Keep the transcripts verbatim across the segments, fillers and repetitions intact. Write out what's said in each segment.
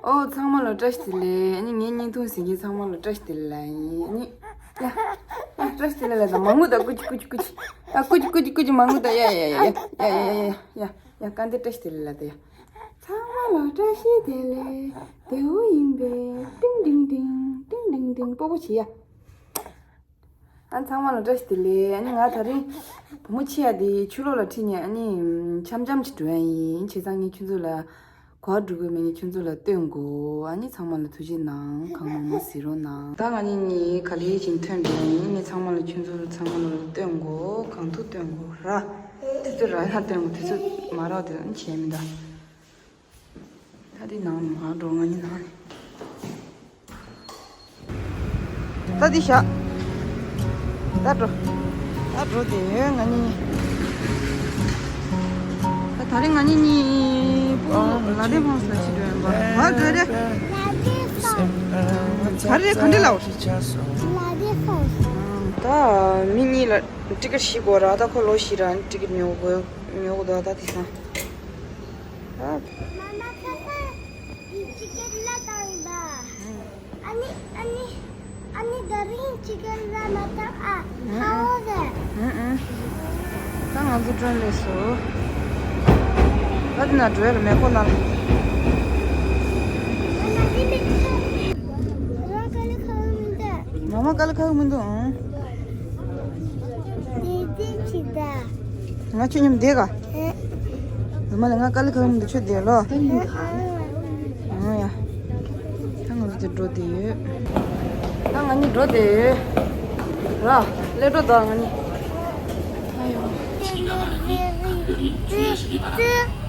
ཨོ་ཚང་མ་ལ་བཀྲ་ཤིས་བདེ་ལེགས། ཨ་ནི་ངའི་བརྙན་ཐུང་གཟིགས་མཁན་ཚང་མ་ལ་བཀྲ་ཤིས་བདེ་ལེགས་ལབ་ཡིན། ཨ་ནི་ཡ་ཡ་བཀྲ་ཤིས་བདེ་ལེགས་ལབ་དང་མང་པོ་དང་ཀུ་ཅི་ཀུ་ཅི་ཀུ་ཅི། ཨ་ཀུ་ཅི་ཀུ་ཅི་ཀུ་ཅི་མང་པོ་དང་། ཡ་ཡ་ཡ་ཡ་ཡ་ཡ་ཡ་ཡ། སྐལ་ལྡན་བཀྲ་ཤིས་བདེ་ལེགས་ལབ་དང་ཡ། ཚང་མ་ལ་བཀྲ་ཤིས་བདེ་ལེགས། བདེ་བོ་ཡིན་པས། ཏིང་ཏིང་ཏིང་། ཏིང་ཏིང་ཏིང་། སྤོ་བོ་བྱེད་ཡ། ཨ་ཚང་མ་ལ་བཀྲ་ཤིས་བདེ་ལེགས། ཨ་ནི་ང་དེ་རིང་བུ་མོ་ཆེ་ཡ་དེ་ཕྱི་ལོགས་ལ་ཁྲིད་ནས་ཨ་ནི་འཆམ་འཆམ་ཅིག་འགྲོ་ཡ་ཡིན། བྱས་ཙང་ངས་ཁྱོད་ཚོ་ལ་ག་པར་འགྲོ་དགོས་མིན་ཁྱོད་ཚོ་ལ་སྟོན་དགོས། ཨ་ནི་ཚང་མ་ལ་ཐུགས་རྗེ་གནང་། གང་མང་མང་གཟིགས་རོགས་གནང་། ད་ང་གཉིས་གཉིས་ག་ལེ་ཅིག་ཐོན་འགྲོ་ཡ་ཡིན། ངས་ཚང་མ་ལ་ཁྱོད་ཚོ་ཚང་མ་ལ་སྟོན་དགོས། གང་ཐུབ་སྟོན་དགོས་ར། ཏི་ཏི་ར་ཡ་སྟོན་དགོས། དེ་ཚོ་མ་རག་དེ་ཨ་ནི་བྱས་མི་འདུག་ད་འདི་ནང་ནས་མར་འགྲོ། ང་གཉིས་ནང་ནས། ད་འདི་བཞག་ད་འགྲོ། ད་འགྲོ་དེ་ཡོད་ང་གཉིས། ད་ད་རེས་ང་གཉིས་གཉིས་པོ་ལ་དེ་ཕོངས་ལ་ཞིག་འགྲོ་ཡིན་པ། ཧ་ག་རེ། ལ་དེ་ཕོངས། ག་རེ་ག་འདྲ་ལབ། ལ་དེ་ཕོངས། ད་མི་གཉིས་ལ་ཊི་ཀེ་ཊི་བཞི་དགོས་ར། ད་ཁོ་ལོ་བཞི་ར་ཊི་ཀེ་ཊི་ཉོ་དགོས་ཉོ་དགོས་ད་ད་དེ་སང་། ཨ། མ་མ་ཁ་ཁ་ཡི་ཅི་ཀེ་ལ་དང་ཡིན་པ། ཨ་ནི་ཨ་ནི་ཨ་ནི་དེ་རིང་ཅི་ཀེ་ལ་མ་དང་ཨ། ཧ་འོ་ཟེ། ཨ་ཨ། ད་ང་ཚོ་ཏྲེན་ལས་སོ། ད་དེ་ན་འགྲོ་ཡ་ར་མེ་ཁོ་ན། མ་མ་ཀ་ལི་ཁ་མི་འདུག་མ་མ་ཀ་ལི་ཁ་མི་འདུག་ཨང་། དེ་དེ་ཅི་ད། ང་ཁྱོད་མཉམ་བསྡད་ག་ཨེ། ཨ་མ་ལ་ང་ཀ་ལི་ཁ་མི་འདུག་ཁྱོད་བསྡད་ལོ། ཨ་ཡ། ད་ང་ཚོ་དེ་འགྲོ་བསྡད་ཡོད། ད་ང་གཉིས་འགྲོ་བསྡད་ཡོད། ར། སླེབས་འགྲོ་ད་ང་གཉིས། ཨ་ཡོ། ད་དེ་འདྲའི་སྐར་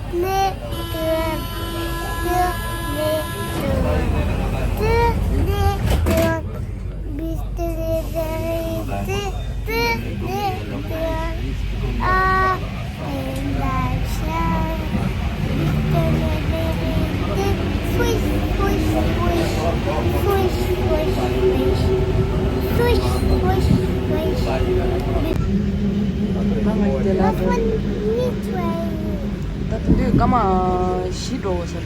མ་བཞི་འགྲོ་བ་ཟེར།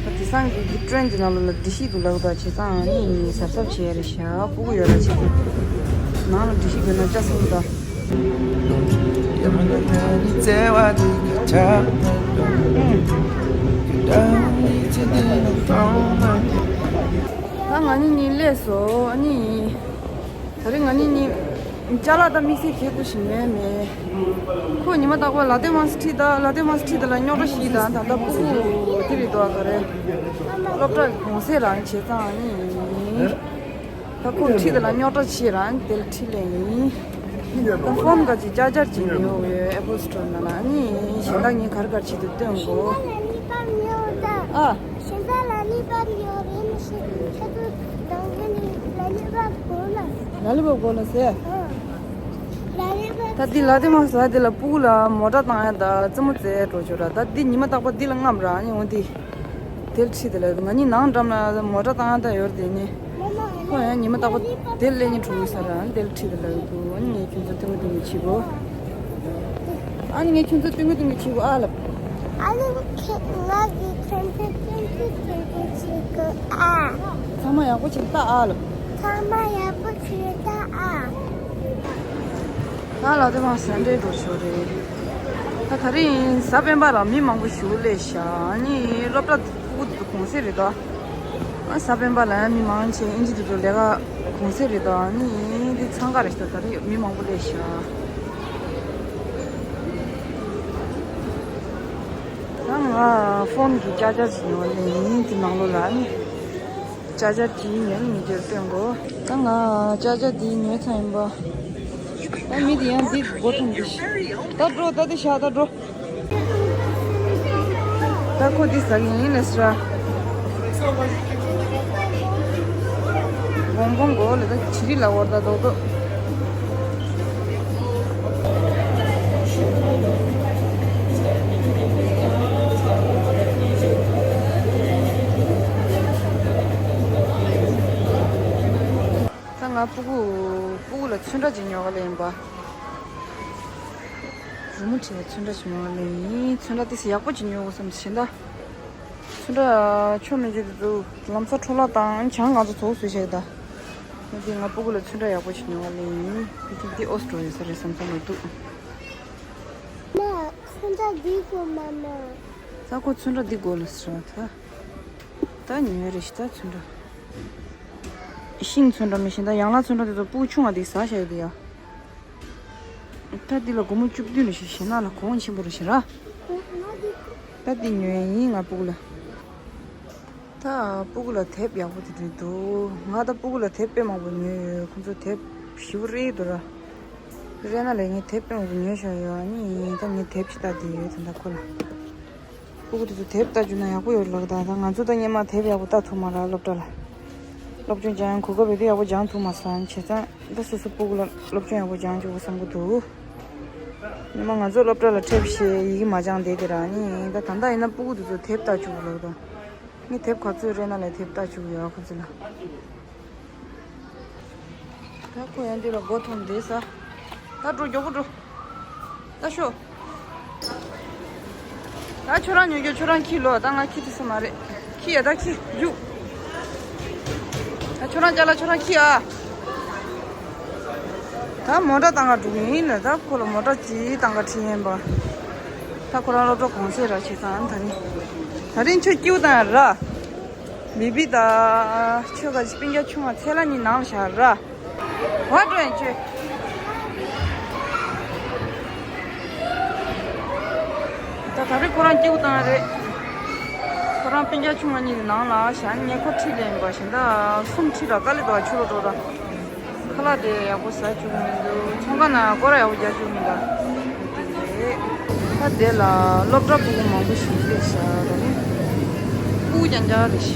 ད་དེང་སང་གི་ཀྲེན་གྱི་ནང་ལོགས་ལ་འགྲིག་ཤེས་འདུག་ལབ་ད། བྱས་ཙང་ཨ་ནི་གཟབ་གཟབ་བྱས་རེད་ཤག་སྤུ་གུ་ཡོད་ལ་བྱས་ཙང་ནང་ལ་འགྲིག་ཤེས་དགོས་ན་ལྕགས་སྲེག་ད། ད་ང་གཉིས་གཉིས་སླེབས་སོང་ཨ་ནི། ད་རེས་ང་གཉིས་གཉིས་ཅ་ལག་དང་དམིགས་བསལ་གྱི་ཁུ་ཞིག་མེད་མེད། ཁོ་ཉི་མ་རྟག་པར་ལ་དེ་མང་སི་ཁྲིད་ད་ལ་དེ་མང་སི་ཁྲིད་ད་ལ་རྙོག་དྲ་ཞིག་དང་ད་ལྟ་སྤུ་གུ་དེ་རེད་དོ་ག་རེ། སློབ་གྲྭ་གི་གུང་སེང་རང་བྱས་ཙང་ཨ་ནི། ད་ཁོ་ཁྲིད་ད་ལ་རྙོག་དྲ་བྱས་རང་དེ་ལ་ཁྲིད་ལེ་ཡིན། ད་ཕོན་ག་ཅིག་ཅར་ཇར་ཅིག་ཉོ་ཡོད་ཨེ་པལ་སི་ཊོར་ནང་ལ་ཨ་ནི་གཞན་དག་ངས་ག་རེ་ག་རེ་བྱེད་དུ་སྟོན་དགོས། ཨ། ཞིང་ས་ལ་ལི་པབ་ཉོ་རེད་མི་ཤེས། ཁྱེད་ཚོ་དང་གི་ནི་ལ་ལི་པབ་གོ་ལ། ལ་ལི་པབ་གོ་ལ་ཟེར། ཨ། ལ་ལི་པབ། ད་འདི་ལ་དེ་མ་ཟ་དེ་ལ་སྤུ་གུ་ལ་མོ་ཊ་བཏང་ཡ་ད་རྩེད་མོ་རྩེ་འགྲོ་ཆོག་ར། ད་འདི་ཉི་མ་རྟག་པར་འདི་ལ་རྔམ་ར་ཨ་ནི་འོ་འདི། དེ་ལ་ཁྲིད་དེ་ལ་ང་གཉིས་ནང་འགྲམ་ལ་མོ་ཊ་བཏང་ཡ་ད་ཡོད་རེད་དེ་ནི། ཁོ་ཡང་ཉི་མ་རྟག་པར་དེ་ལ་སླེབས་ནས་འགྲོ་གི་ས་ར་ཨ་ནི་དེ་ལ་ཁྲིད་དེ་ལ་ཡོད་འདུག་ཨ་ནི་ངས་ཁྱོད་ཚོ་སྟོན་གི་སྟོན་གི་བྱེད་དགོས། ཨ་ནི་ངས་ཁྱོད་ཚོ་སྟོན་གི་སྟོན་གི་བྱེད་དགོས་ཨ་ལབ། ཨ་ནི་ཁྱེད་ང་གི་ཁྱོད་ཚོ་སྟོན་གི་སྟོན་གི་བྱེད་དགོས་ཨ། ཚང་མ་ཡག་པོ་ཅིག་ལྟ་ཨ་ལབ། ཚང་མ་ཡག་པོ་ཅིག་ལྟ་ཨ། ང་ལ་དེ་མ་ཟ་འདྲེ་འགྲོ་ཆོག་རེད། ད་ད་རིང་གཟའ་སྤེན་པ་ར་མི་མང་པོ་ཞིག་སླེབས་ཤག་ཨ་ནི་སློབ་གྲྭ་ཕྲུ་གུ་དེ་ཚོ་གུང་སེང་རེད་ད། ཨ་གཟའ་སྤེན་པ་ལ་ཡང་མི་མང་ཆེ་ཨིན་ཇི་དེ་ཚོ་ལས་ཀ་གུང་སེང་རེད་ད། ཨ་ནི་འདི་འཚང་ཁ་རེད་ཤག་ད་རེས་མི་མང་པོ་སླེབས་ཤག་ད་ང་ཕོན་གྱི་ཅར་ཇར་ཅིག་ཉོ་ལེ་ཡིན་དེ་ནང་ལོགས་ལ་ཨ་ནི། ཅར་ཇར་གྱིས་ཉན་མི་འགྱུར་སྟོན་གོ། ད་ང་ཅར་ཇར་དེ་ཉོས་ཚར་ཡིན་པ། ད་མི་དེ་ཡང་འདི་སྒོ་ཐུམ་འདི་ཤི། ད་འགྲོ་ད་འདི་བཞག་ད་འགྲོ། ད་ཁོ་འདི་ཟ་གི་ཡིན་ལས་སྲ། བོང་བོང་གོ་ལས་ད་ཅི་རི་ལ་བོར་ད་རྡོག་རྡོག་ད་ང་སྤུ་གུ་སྤུ་གུ་ལ་ཚོན་ཁྲ་ཅིག་ཉོ་ག་ལ་ཡིན་པ། རི་མོ་བྲིས་པའི་ཚོན་ཁྲ་ཅིག་ཉོ་ག་ལ་ཡིན། ཚོན་ཁྲ་ཏི་སི་ཡག་པོ་ཅིག་ཉོ་དགོས་བསམ་བྱས་ད། ཚོན་ཁྲ་ཆོ་མི་འཇུ་དུ་འདུག་ལམ་སང་འཕྲོ་བརླག་དང་ཆང་གང་ཚོ་ཚོགས་སུ་བཞག་ད། ང་འདི་ང་སྤུ་གུ་ལ་ཚོན་ཁྲ་ཡག་པོ་ཞིག་ཉོ་བ་ལེན་ཡིན། དེ་དེ་འདི་ཨོ་སི་ཀྲོ་ཡོད་ས་རེད་བསམ་བསམ་མི་འདུག་མ། ཚོན་ཁྲ་འདི་དགོས་མ་མ། ད་ཁོ་ཚོན་ཁྲ་འདི་དགོས་ལ་ཟེར་བ་ད། ད་ཉོས་རེད་ཤི་ད་ཚོན་ཁྲ། ཤིང་ཚོན་ཁྲ་མི་ཤེས་ད་ཡང་ལ་ཚོན་ཁྲ་དེ་ཚོ་སྤུ་གུ་ཆུང་བ་དེ་ཟ་བྱ་ཡོད་དེ་ཡ། ད་འདི་ལ་སྒོར་མོ་བཅུ་བདུན་རེ་ཞིག་ཞེ་ན་ལ་གོང་ཆེན་པོ་རེ་ཞིག་ར། ད་འདི་ཉོས་ཡིན་ང་སྤུ་གུ་ལ། ད་སྤུ་གུ་ལ་དེབ་ཡག་པོ་དེ་འདྲ་འདུག་ང་ད་སྤུ་གུ་ལ་དེབ་དཔེ་མང་པོ་ཉོས་ཡོད། ཁོང་ཚོ་དེབ་ཞིབ་རེད་འདུག་ར། རེ་ན་ལས་ངས་དེབ་དཔེ་མང་པོ་ཉོས་བཞག་ཡོད། ཨ་ནི་ད་ངས་དེབ་ཅིག་ལྟ་བསྡད་ཡོད་ད་ལྟ་ཁོ་ལ། སྤུ་གུ་དེ་ཚོ་དེབ་ལྟ་རྒྱུ་ན་ཡག་པོ་ཡོད་ལབ་ད། ད་ང་ཚོ་ད་སྔོན་མ་དེབ་ཡག་པོ་ལྟ་ཐུབ་མ་ར་སློབ་གྲྭ་ལ། སློབ་སྦྱོང་སྦྱང་གོ་སྐབས་ཡོད་དུས་ཡག་པོ་སྦྱང་ཐུབ་མ་སོང་། བྱས་ཙང་ད་སོ་སོ་སྤུ་གུ་ལ་སློབ་སྦྱོང་ཡག་པོ་སྦྱང་བཅུག་དགོས་བསམ་གི་འདུག་སྔོན་མ་ང་ཚོ་སློབ་གྲྭ་ལ་ཕེབས་ཤེས་ཡི་གེ་མ་སྦྱང་བསྡད་དེ་ར་ནི་ད་ད་ལྟ་ཡིན་ན་སྤུ་གུ་དེ་ཚོ་དེབ་ལྟ་བཅུག་ལབ་ད། ངས་དེབ་ག་ཚོད་རེ་ན་ལས་དེབ་ལྟ་བཅུག་ཡོད་ཁོ་ཚོ་ལ། ད་ཁོ་ཡང་འདི་ལ་མགོ་འཐོམས་བསྡད་ས། ད་འགྲོ་མགྱོགས་པོ་འགྲོ། ད་ཤོག་ད་ཁྱོད་རང་ཉོ་རྒྱུ་ཁྱོད་རང་ཁྱེར་ལོ། ད་ང་ཁྱེར་ཐུབ་ས་མ་རེད། ཁྱེར་ཡ་ད་ཁྱེར་རྒྱུགས། ད་ཁྱོད་རང་ཅ་ལག་ཁྱོད་རང་ཁྱེར་ཨ། ད་མོ་ཊ་བཏང་ག་འགྲོ་གི་ཡིན་ལ། ད་ཁོ་ལ་མོ་ཊ་ཅིག་བཏང་ག་ཁྲིད་ཡིན་པ། ད་ཁོ་རང་སློབ་གྲྭ་གུང་སེང་ར་བྱེད་ཙང་ད་རིང་། ད་རིང་ཁྱོད་སྐྱིད་པོ་བཏང་ཡ་ར། མི་བི་ད། ཁྱོད་ག་ཅི་སྤུན་ཀྱག་ཆུང་བ་ཚེ་ལ་ནི་ནང་ལ་བཞག་ར། བ་འགྲོ་ཡིན་ཁྱོད། ད་ད་རེས་ཁོ་རང་སྐྱིད་པོ་བཏང་རེད། ཁོ་རང་སྤུན་ཀྱག་ཆུང་བ་གཉིས་ནང་ལ་བཞག་ངས་ཁོ་ཁྲིད་ལེན་པ་བཞིན་ད་གསུམ་ཁྲིད་ར་དཀའ་ལས་འདུག་ཆུ་ལོ་འགྲོ་ར། ཁ་ལག་དེ་ཡག་པོ་ཟ་བཅུག་མི་འདུག་ཚོང་ཁང་ནང་སྐོར་ར་ཡག་པོ་རྒྱག་བཅུག་མི་འདུག་ད་དེ་ལ་སློབ་གྲྭ་སྤུ་གུ་མང་པོ་ཞིག་སླེབས་ཤག་ད་ནི་སྤུ་གུ་རྐྱང་རྐྱང་རེད་ཤག་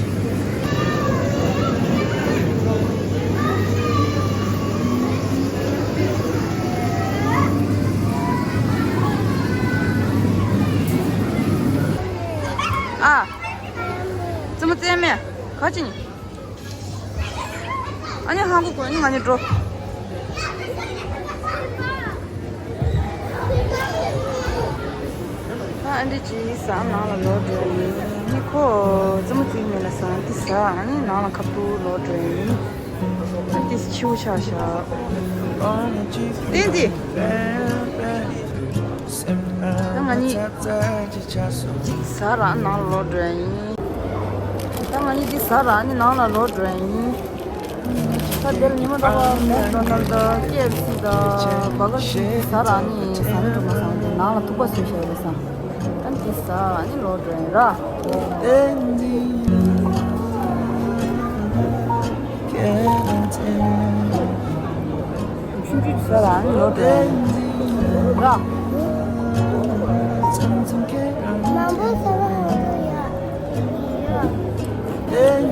ཨ། རྩེད་མོ་རྩེ་མེད། ག་ཅི་ནི། ཨ་ནི་ཧང་གོ་གོ་ནི་ང་ནི་འགྲོ། ད་ཨ་འདི་ཅི་ས་ནང་ལ་ལོག་འགྲོ་ཡིན། ནི་ཁོ་རྩེད་མོ་རྩེ་མེད་ལ་ས་འདི་ས་ཨ་ནི་ནང་ལ་ཁ་ཐུག་ལོག་འགྲོ་ཡིན། ཨ་འདི་ཆིའུ་ཆགས་ཤག་ཏན་ཏི། ད་ང་གཉིས་ཟ་ར་ནང་ལ་ལོག་འགྲོ་ཡིན། ད་ང་གཉིས་འདི་ཟ་ར་ནི་ནང་ལ་ལོག་འགྲོ་ཡིན། ད་འདིར་ཉི་མ་རྟག་པར་མེག་ཌོ་ནལ་དང་ཀེ་ཨེཕ་སི་དང་བར་གར་ཟ་ར་ནི་ཟ་མི་ཐུབ་མ་སོང་། འདི་ནང་ལ་ཐུག་པ་བཟོས་བཞག་རེད་ས། ད་འདི་ཟ་ར་ནི་ལོག་འགྲོ་ཡིན་ར། ཆུང་ཆུང་ཟ་ར་ནི་ལོག་འགྲོ་ཡིན་ར། མང་པོ་ཟ་བ་ཡོད་ཡ།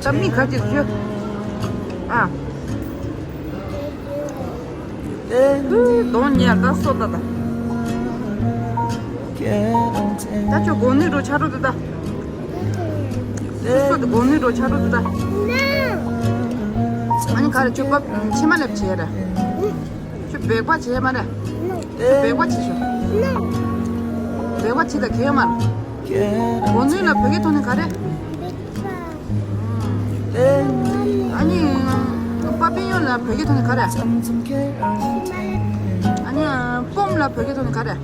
ད་མི་ག་ཅིག་ཞུ། ཨ། གདོང་ཉལ་ད་སོ་ད་ད། ད་ཁྱོད་གོ་ནུས་འགྲོ་ཆ་འགྲོ་ད་ད། སོ་ད་གོ་ནུས་འགྲོ་ཆ་འགྲོ་ད་ད། ཨ་ནི་ག་རེ་ཁྱོད་པ་ཕྱི་མ་ལེབ་བྱས་ར། ཁྱོད་སྦེག་པ་བྱས་མ་རེད། ཁྱོད་སྦེག་པ་བྱས་ཤོག་སྦེག་པ་བྱས་ད་གས་མ་རེད། གོ་ནུས་ལ་བོད་སྐད་ཐོག་ནས་ག་རེ། ཨ་ནི། པ་པིན་ཡོ་ལ་བོད་སྐད་ཐོག་ནས་ག་རེ། ཨ་ནི། པོམ་ལ་བོད་སྐད་ཐོག་ནས་ག་རེ།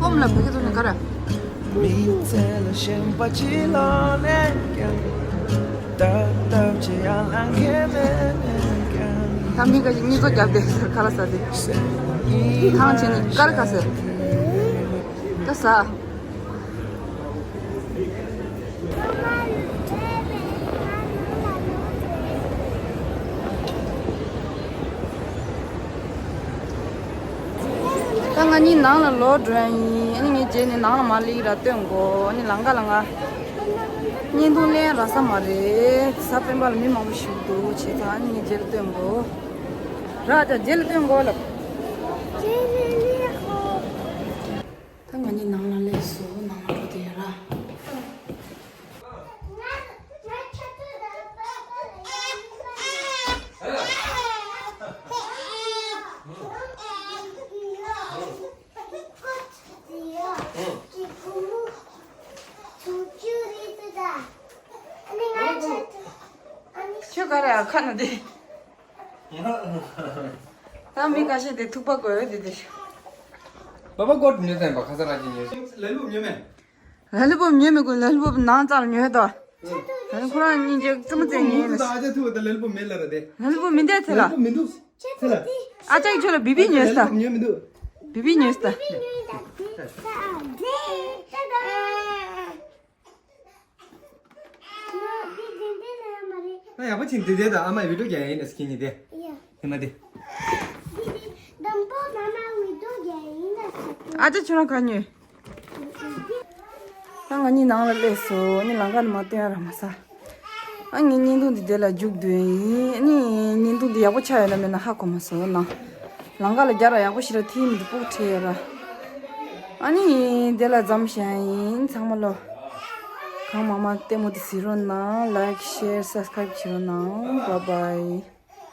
པོམ་ལ་བོད་སྐད་ཐོག་ནས་ག་རེ། ད་མི་འགའ་ཞིག་གཉིད་ཚོ་རྒྱབ་སྟེ་ཁ་ལག་ཟ་སྟེ། ཐང་ཆད་ནས་དཀར་ཁ་ཟས། ད་ཟ། ད་ང་གཉིས་ནང་ལ་ལོག་འགྲོ་ཡ་ཡིན། ཨ་ནི་ངའི་རྗེས་ནས་ནང་ལ་མར་སླེབས་ར་སྟོན་དགོས། ཨ་ནི་ལམ་ཁ་ལ་ང་བརྙན་ཐུང་ལེན་རག་ས་མ་རེད། གཟའ་སྤེན་པ་ལ་མི་མང་པོ་ཞིག་འདུག་བྱས་ཙང་ཨ་ནི་ངའི་རྗེས་ལ་སྟོན་དགོས། ར་ད་རྗེས་ལ་སྟོན་དགོས་ལབ། ད་ང་གཉིས་ནང་ལ་སླེབས་སོང་། ནང་ལ་འགྲོ་དེ་ཡ་ར། ཁྱོད་ག་རེ་ཨ་ཁ་ན་དེ། ད་མི་ཁ་ཤས་དེ་ཐུག་པ་དགོས་ཡོད་དེ་དེ། Baba got new time, Baba got new time. ལ་ལུ་ཉོས་མེད། ལ་ལུ་བབ་ཉོས་མེད་གོ། ལ་ལུ་བབ་ནང་ཙང་ཉོས་ད། ད་ཁོ་རང་གཉིས་ཀྱི་རྩེད་མོ་རྩེ་ཉེན་ཡིན་ལ། ཨ་ཅག་ཐུག་ད་ལ་ལུ་བབ་མེད་ལ་ར་དེ། ལ་ལུ་བབ་མི་འདས་ཚེ་ལ། ལ་ལུ་བབ་མི་འདུག་ཚེ་ལ། ཨ་ཅག་ཁྱོད་ལ་བི་བི་ཉོས་ད། ལ་ལུ་བབ་ཉོས་མི་འདུག་བི་བི་ཉོས་ད། ད་ཡག་པོ་ཕྱིན། དེ་དེ་ད་ཨ་མ་བི་ཌིའོ་རྒྱག་ཡིན་ལ་སྐྱིད་ཉིད་དེ། དེ་མ་དེ། ཨ་ཅག་ཁྱོད་རང་ག་ཉོས། ད་ང་གཉིས་ནང་ལ་སླེབས་སོང་། ཨ་ནི་ལམ་ཁ་ནས་མར་སྟོན་ཡ་རག་མ་སོང་། ཨ་ངའི་བརྙན་ཐུང་འདི་དེ་ལ་མཇུག་བསྡུ་ཡིན། ཨ་ནི་བརྙན་ཐུང་འདི་ཡག་པོ་ཆགས་ཡོད་ན་མེད་ན་ཧ་གོ་མ་སོང་ན། ལམ་ཁ་ལ་རྒྱ་ར་ཡག་པོ་ཞིག་ར་ཐིམ་འདི་སྤུག་ཁྲེ་ཡོད་ར། ཨ་ནི་དེ་ལ་མཚམས་བཞག་ཡིན། ཚང་མ་ལོ། གང་མང་མང་ལྟད་མོ་འདི་གཟིགས་རོགས་གནང་། ལའིཀ་ཤེར་སབ་སི་ཀ་རེབ་བྱེད་རོགས་གནང་། བཱའི་བཱའི།